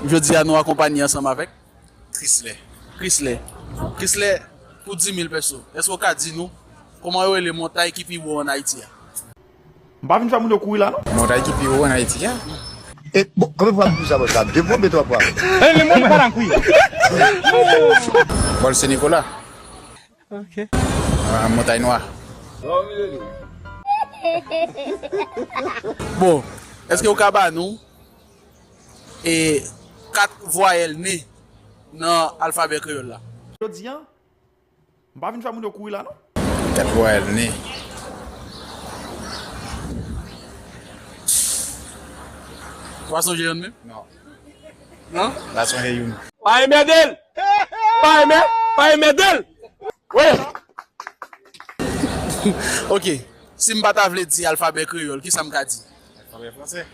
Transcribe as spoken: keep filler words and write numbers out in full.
Jodi a, nou akonpanye ansanm avèk Chrislè. Chrislè. Chrislè, pou dis mil pèso, èske w ka di nou kòman yo rele montay ki pi wo ann Ayiti a? M pa vin fè moun yo kouri la, non. Montay ki pi wo ann Ayiti a? E, bon, konbyen fwa m di sa, bòs la? De fwa oubyen twa fwa? Mwen pa nan kouri. Bòl Sen Nikola. Ok. Ah, Montay Nwa. Bon, èske w ka ba nou e kat vwayèl ne nan alfabè kreyòl la? Jodi a, m pa vin fè moun yo kouri la, non. Kat vwayèl ne. Ou pa sonje youn menm? Non. Non? M pa sonje youn. Pa enmède l! Pa enmè-, pa enmède l! Wi! Ok. Si m pa ta vle di alfabè kreyòl, kisa m ka di? Alfabè fransè.